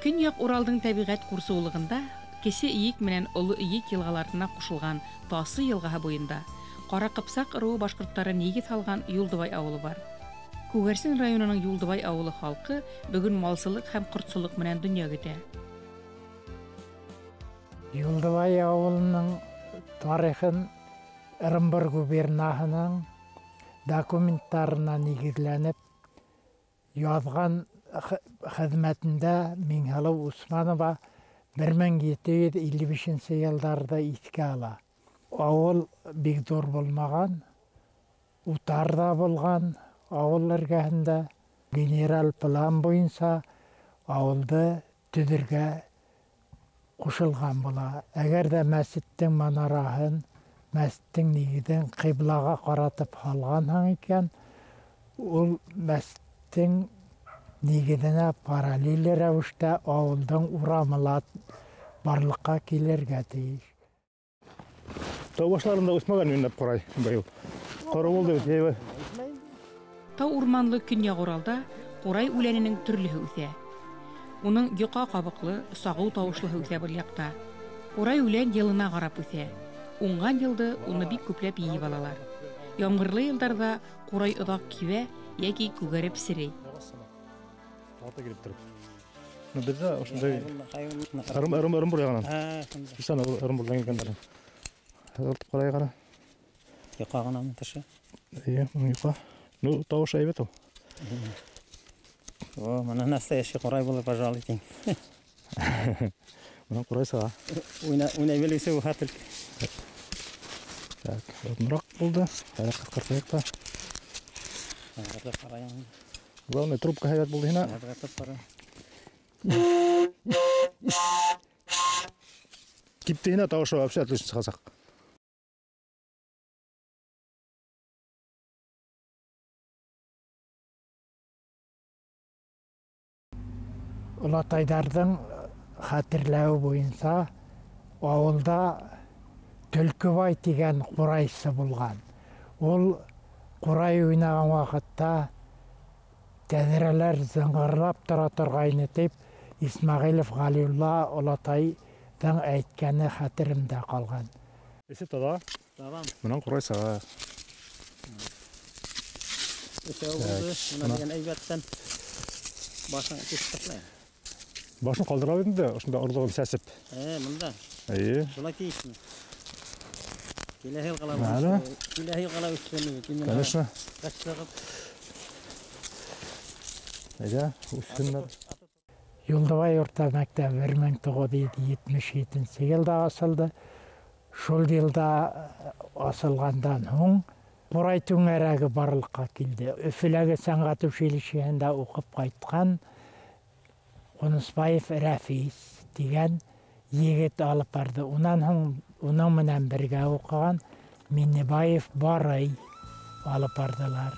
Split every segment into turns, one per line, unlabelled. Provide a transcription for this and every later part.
Көньяҡ Уралдың тәбиғәт ҡурсыулығында Кесе Эйек менән Оло Эйек йылғаларына ҡушылған Тасы йылғаһы буйында Ҡара Ҡыпсаҡ ырыуы башҡорттары нигеҙ һалған Юлдыбай ауылы бар. Күгәрсен районының Юлдыбай ауылы халҡы бөгөн малсылыҡ һәм ҡортсолоҡ менән донъя көтә.
Юлдыбай ауылының тарихын Ырымбур губернаһының документтарына нигеҙләнеп яҙған хеҙмәтендә Миңһылыу Усманова 1755 йылдарҙа иҫкә ала. Ауыл бик ҙур булмаған, утар ҙа булған. Ауыл эргәһендә генераль план буйынса ауылды төҙөргә ҡушылған була. Әгәр ҙә мәсеттең манараһын, мәсеттең нигеҙен ҡиблаға ҡаратып һалғанһың икән, ул мәсеттең нигеҙенә параллель рәүештә ауылдың урамы ла барлыҡҡа килергә тейеш.
Тау башларында үҫмәгән уйнап ҡарай быйыл. Ҡоро булды бит.
Тау урманлы Көньяҡ Уралда ҡурай үләненең төрлөһө үҫә. Уның йоҡа ҡабыҡлы, сағыу тауышлыһы үҫә был яҡта. Ҡурай үлән йылына ҡарап үҫә. Уңған йылды уны бик күпләп йыйып алалар. Ямғырлы йылдарҙа ҡурай оҙаҡ кибә йәки күгәреп серей.
Беҙҙә ошондай Ырымбур яғынан. Специально Ырымбурҙан килгәндәр. Тотоп ҡарай ҡара.
Йоҡа ғына тышы.
Эйе, уның йоҡа. Ну, тауышы әйбәт ул.
О, мына настоящий ҡурай булыр, пожалуй, тиң.
Мына ҡурай сыға.
Уйнай белеүсе булһа тел.
Так, оҙонораҡ булды. Әле ҡыҫҡартайыҡ та. Главное, трубка һәйбәт булды һиңә. Кипте һиңә тауышы вообще отлично сығасаҡ.
Олатайҙарҙың хәтерләүе буйынса ауылда Төлкөбай тигән ҡурайсы булған. Ул ҡурай уйнаған ваҡытта тәҙрәләр зыңғырлап тора торғайны тип Исмәғилев Ғәлиулла олатайҙың әйткәне хәтеремдә ҡалған.
Эсе таҙа. Бынан ҡурай сыға.
Өсәү булды. Бына дигән әйбәттән башын киҫеп.
Башын ҡалдыра бит инде, ошонда орлоғон сәсеп.
Мында.
Эйе.
Шулай тейешме? Киләһе йылға ла. Киләһе йылға ла үҫһен.
Конечно. Әйҙә, үҫһеннәр.
Юлдыбай урта мәктәбе 1977 йылда асылды. Шул йылда асылғандан һуң ҡурай түңәрәге барлыҡҡа килде. Өфөләге сәнғәт училищеһында уҡып ҡайтҡан Ҡунысбаев Рәфис тигән егет алып барҙы. Унан һуң уның менән бергә уҡыған Миннебаев Барый алып барҙылар.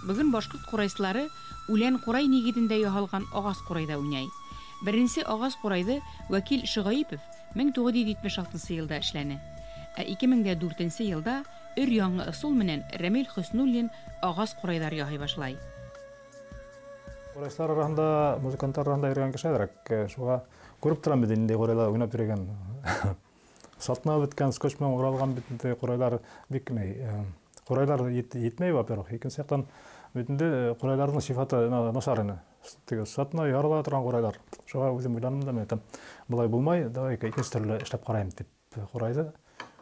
Бөгөн башҡорт ҡурайсылары үлән ҡурай нигеҙендә яһалған ағас ҡурайҙа уйнай. Беренсе ағас ҡурайҙы Вәкил Шығайыпов 1976 йылда эшләне. Ә 2004 йылда өр яңы ысул менән Рәмил Хөснуллин ағас ҡурайҙар яһай башлай.
Ҡурайсылар араһында, музыканттар араһында йөрөгән кеше әҙерәк, шуға күреп торам бит инде ҡурайҙа уйнап йөрөгән. Сатына бөткән, скотч менән уралған бит инде ҡурайҙар бик ни, ҡурайҙар етмәй, во-первых. Икенсе яҡтан бит инде ҡурайҙарҙың сифаты насар ине. Теге сатына ярыла торған ҡурайҙар. Шуға үҙем уйланым да, мин әйтәм, былай булмай, давай-ка икенсе төрлө эшләп ҡарайым тип ҡурайҙы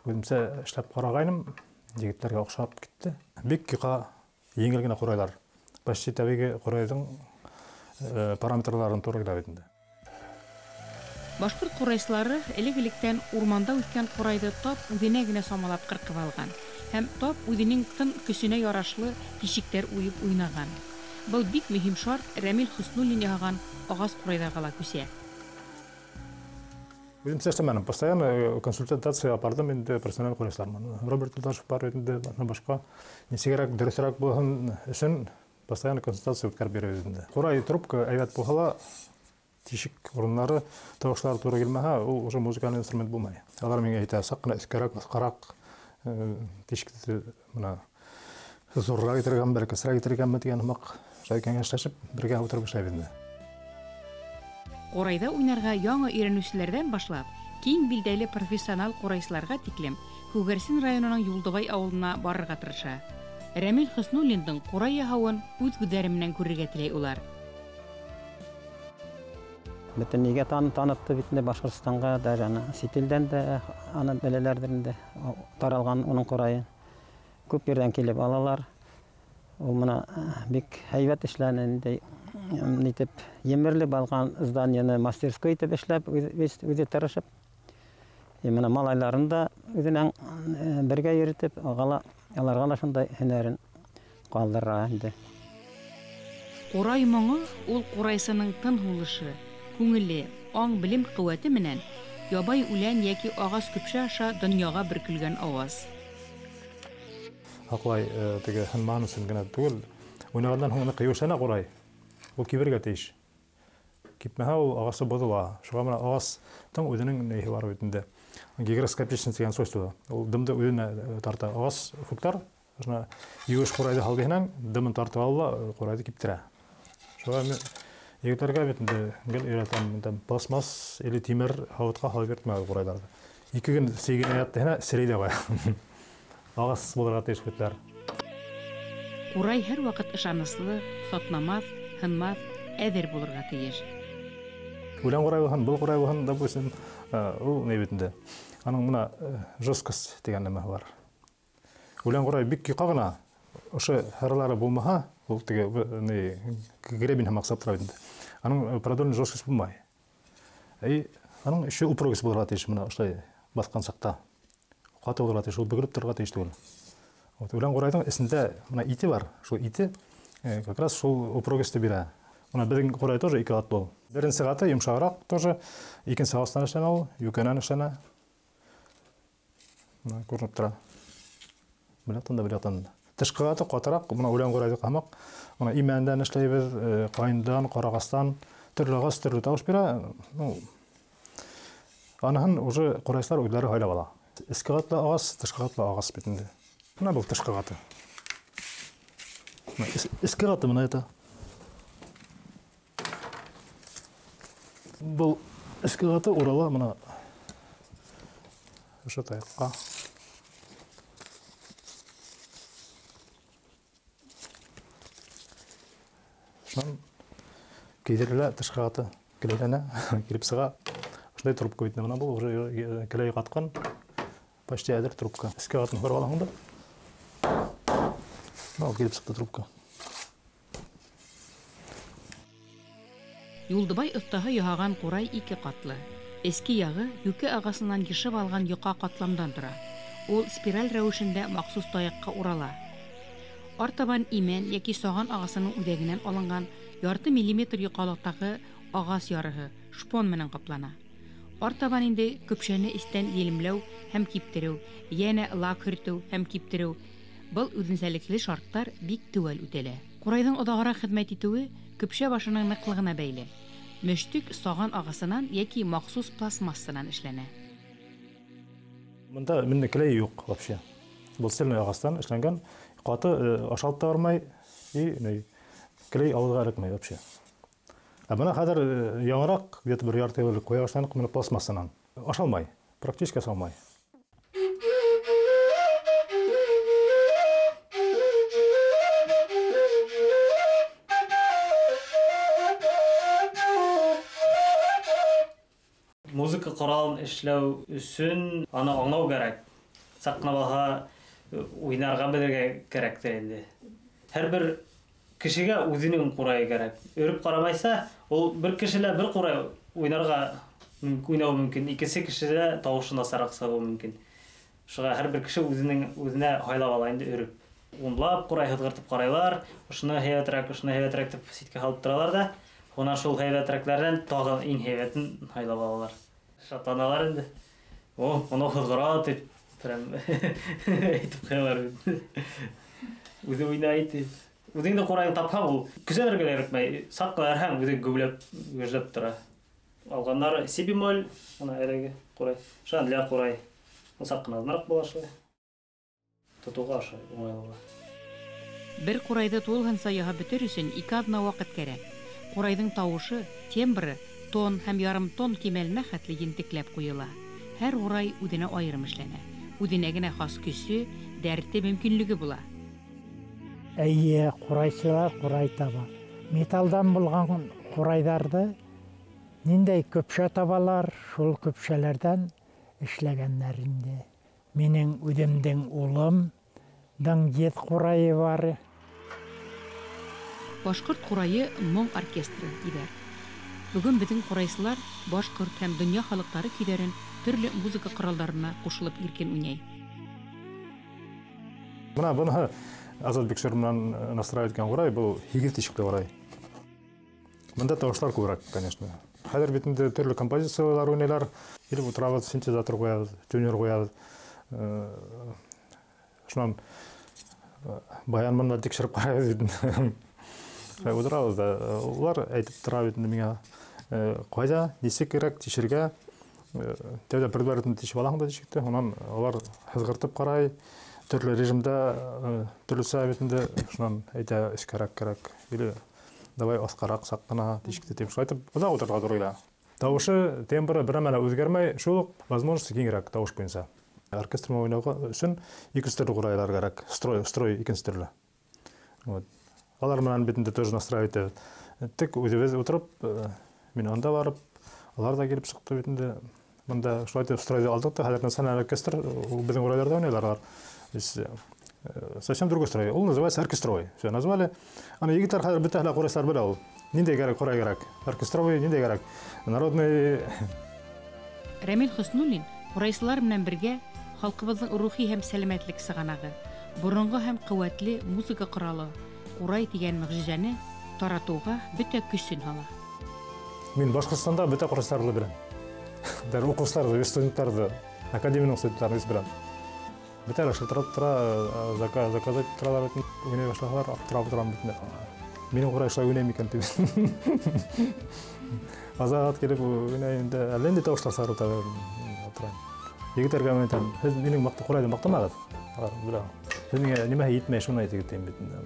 үҙемсә эшләп ҡарағайным, егеттәргә оҡшап китте. Бик йоҡа, еңел генә ҡурайҙар. Почти тәбиғи ҡурайҙың параметрларын тура килә бит инде.
Башҡорт ҡурайсылары элек-электән урманда үҫкән ҡурайҙы тап үҙенә генә самалап ҡырҡып алған һәм тап үҙенең тын көсөнә ярашлы тишектәр уйып уйнаған. Был бик мөһим шарт Рәмил Хөснуллин яһаған ағас ҡурайҙарға ла күсә.
Үҙемсә эшләмәнем, постоянно консультация апарҙым инде профессиональ ҡурайсылар менән. Роберт Юлдашев бар инде, башҡа нисегерәк, дөрөҫөрәк булһын өсөн постоянно консультация үткәреп йөрөйбөҙ инде. Ҡурай трубка әйбәт булһа ла, тишек урыннары, тауышлары тура килмәһә, ул уже музыкальный инструмент булмай. Алар миңә әйтә, саҡ ҡына өҫкәрәк, аҫҡараҡ тишекте мына ҙурыраҡ итергәме, бәләкәсерәк итергәме тигән һымаҡ шулай кәңәшләшеп, бергә ултырып эшләйбеҙ инде.
Ҡурайҙа уйнарға яңы өйрәнеүселәрҙән башлап, киң билдәле профессионал ҡурайсыларға тиклем Күгәрсен районының Юлдыбай ауылына барырға тырыша. Рәмил Хөснуллиндың ҡурай яһауын үҙ күҙҙәре менән күрергә теләй улар.
Бөтөн нигә танытты бит инде Башҡортостанға, даже аны сит илдән дә аны беләләрҙер инде, таралған уның ҡурайы. Күп ерҙән килеп алалар. Ул мына бик һәйбәт эшләне инде, нитеп емерлеп алған зданиены мастерской итеп эшләп, үҙе тырышып. Мына малайларын да үҙенән бергә йөрөтөп, аларға ла шундай һөнәрен ҡалдыра инде.
Ҡурай моңо ул ҡурайсының тын һулышы, күңеле, аң-белем ҡеүәте менән ябай үлән йәки ағас көпшә аша донъяға бөркөлгән ауаз.
Аҡлай теге һынмаһын өсөн генә түгел, уйнағандан һуң ныҡ йыуышлана ҡурай. Ул кибергә тейеш. Кипмәһә ул ағасы боҙола. Шуға мына ағастың үҙенең ниһе бар бит инде. Гигроскопичный тигән свойство. Ул дымды үҙенә тарта. Ағас фуктар, шуна йыуыш ҡурайҙы һалдыһынан дымын тартып ала ла ҡурайҙы киптерә. Шуға мин егетләргә бит инде гел өйрәтәм, пластмасс или тимер һауытҡа һалып йөрөтмәгеҙ ҡурайҙарҙы. 2 көн сейгенә ятты, серей ҙә ҡуя. Ағас булырға тейеш егетләр.
Ҡурай һәр ваҡыт ышаныслы, сатнамаҫ, һынмаҫ, әҙер булырға тейеш.
Үлән ҡурай булһын, был ҡурай булһын, допустим, ул ни бит инде. Аның мына жесткость тигән нәмәһе бар. Үлән ҡурай бик йоҡа ғына, ошо һыралары булмаһа, ул теге ни гребень һымаҡ сап тора бит инде. Аның продольный жесткость булмай. И аның еще упругость булырға тейеш мына ошолай баҫҡан саҡта. Ҡаты булырға тейеш, ул бөгөлөп торорға тейеш түгел. Вот үлән ҡурайҙың эсендә мына ите бар, шул ите как раз шул упругостьты бирә. Мына беҙҙең ҡурай тоже 2 ҡатлы ул. Беренсе ҡаты йомшағыраҡ тоже, икенсе ағастан эшләнә ул, йүкәнән эшләнә. Мына күренеп тора. Бер яҡтан да, бер яҡтан да. Тышҡы ҡаты ҡатыраҡ, мына үлән ҡурайҙыҡ һымаҡ. Мына имәндән эшләйбеҙ, ҡайындан, ҡарағастан, төрлө ағас төрлө тауыш бирә. Ну, аныһын уже ҡурайсылар үҙҙәре һайлап ала. Эске ҡатлы ағас, тышҡы ҡатлы ағас бит инде. Мына был тышҡы ҡаты. Эске ҡаты мына это. Был эске ҡаты урала мына ошо таяҡҡа. Шунан кейҙерелә тышҡы ҡаты келәйләнә, килеп сыға. Ошондай трубка бит мына был уже келәй ҡатҡан. Почти әҙер трубка. Эске ҡатын һурып алаһың да. Мына килеп сыҡты трубка.
Юлдыбай оҫтаһы яһаған ҡурай 2 ҡатлы. Эске яғы йүкә ағасынан йышып алған йоҡа ҡатламдан тора. Ул спираль рәүешендә махсус таяҡҡа урала. Артабан имән йәки саған ағасының үҙәгенән алынған 0,5 миллиметр йоҡалыҡтағы ағас ярыһы шпон менән ҡаплана. Артабан инде көпшәне эстән елемләү һәм киптереү, йәнә лак һөртөү һәм киптереү. Был үҙенсәлекле шарттар бик теүәл үтәлә. Ҡурайҙың оҙағыраҡ хеҙмәт итеүе көпшә башының ныҡлығына бәйле. Мөштөк саған ағасынан йәки махсус пластмассанан эшләнә.
Бында миндә келәй юҡ вообще. Был цельный ағастан эшләнгән, ҡаты ашалып та бармай, и келәй ауыҙға эләкмәй вообще. Ә бына хәҙер яңыраҡ, где-то бер ярты йыл элек ҡуя башланыҡ, бына пластмассанан. Ашалмай, практически ашалмай.
Музыка ҡоралын эшләү өсөн аны аңлау кәрәк. Саҡ ҡына булһа уйнарға белергә кәрәктер инде. Һәр бер кешегә үҙенең ҡурайы кәрәк. Өрөп ҡарамайса, ул бер кешелә бер ҡурай уйнарға уйнауы мөмкин, икенсе кешелә тауышы насараҡ сығыуы мөмкин. Шуға һәр бер кеше үҙенең үҙенә һайлап ала инде өрөп. Унлап ҡурай һыҙғыртып ҡарайлар, ошоно һәйбәтерәк, ошоно һәйбәтерәк тип ситкә һалып торалар ҙа, унан шул һәйбәтерәкләрҙән тағы иң һәйбәтен һайлап алалар. Шатланалар инде. О, уны һыҙғыра тип прям әйтеп ҡуялар. Үҙе уйнай тип. Үҙеңде ҡурайың тапһаң, ул көсәнергә лә кәрәкмәй. Саҡ ҡына өрһәң, үҙе геүләп, гөжләп тора. Алғандары си бемоль, ана әлеге ҡурай. Шунан ля ҡурай. Ул саҡ ҡына аҙныраҡ була шулай. Тотоуға ошо уңайлы була.
Бер ҡурайҙы тулыһынса яһап бөтөр өсөн 2 аҙна ваҡыт кәрәк. Ҡурайҙың тауышы, тембры Тон һәм ярым тон кимәленә хәтле ентекләп ҡуйыла. Һәр ҡурай үҙенә айырым эшләнә. Үҙенә генә хас көсө, дәрте, мөмкинлеге була.
Эйе, ҡурайсылар ҡурай таба. Металдан булған ҡурайҙарҙы ниндәй көпшә табалар, шул көпшәләрҙән эшләгәннәр инде. Минең үҙемдең улымдың еҙ ҡурайы бар.
Башҡорт ҡурайы моң оркестры тиҙәр. Бөгөн беҙҙең ҡурайсылар башҡорт һәм донъя халыҡтары көйҙәрен төрлө музыка ҡоралдарына ҡушылып иркен уйнай.
Бына быныһы Азат Бикшер менән настраивать иткән ҡурай, был 8 тишекле ҡурай. Бында тауыштар күберәк, конечно. Хәҙер бит инде төрлө композициялар уйнайлар. Килеп ултырабыҙ, синтезатор ҡуябыҙ, тюнер ҡуябыҙ. Шунан баян менән тикшереп ҡарайбыҙ бит. Ултырабыҙ да, улар әйтеп тора бит инде миңә, ҡайҙа, нисек кәрәк тишергә. Тәүҙә предварительно тишеп алаһың да тишекте, унан улар һыҙғыртып ҡарай, төрлө режимда, төрлөсә бит инде, шунан әйтә, эскәрәк кәрәк, или давай аҫҡараҡ саҡ ҡына тишекте тип, шулай итеп оҙаҡ ултырырға тура килә. Тауышы, тембры бер нәмә лә үҙгәрмәй, шул уҡ возможности киңерәк тауыш буйынса. Оркестр менән уйнауға өсөн икенсе төрлө ҡурайлар кәрәк, строй икенсе төрлө. Вот. Алар менән бит инде тоже настраивать иттек, үҙебеҙ ултырып, мин анда барып, алар ҙа килеп сыҡты бит инде. Бында шулай итеп стройҙы алдыҡ та, хәҙер националь оркестр, ул беҙҙең ҡурайҙарҙа уйнайлар алар. Совсем другой строй. Ул называется оркестровый. Все назвали. Аны егеттәр хәҙер бөтәһе лә ҡурайсылар белә ул. Ниндәй кәрәк ҡурай кәрәк? Оркестровый ниндәй кәрәк? Народный.
Рәмил Хөснуллин ҡурайсылар менән бергә халҡыбыҙҙың рухи һәм сәләмәтлек сығанағы, боронғо һәм ҡеүәтле музыка ҡоралы ҡурай тигән мөғжизәне таратыуға бөтә көсөн һала.
Мин Башҡортостанда бөтә ҡурайсыларҙы беләм. Дәр уҡыусыларҙы, студенттарҙы, академияның студенттарын беләм. Бөтә лә шылтырап тора, заказать торалар бит, уйнай башлаһалар, аптырап торам бит. Минең ҡурай шулай уйнай микән тип. Азат килеп уйнай инде, әллә ниндәй тауыштар сығарып тора. Егеттәргә мин әйтәм, һеҙ минең ҡурайҙы маҡтамағыҙ. Алар белә. Һеҙ миңә нимәһе етмәй, шуны әйтегеҙ тим бит инде.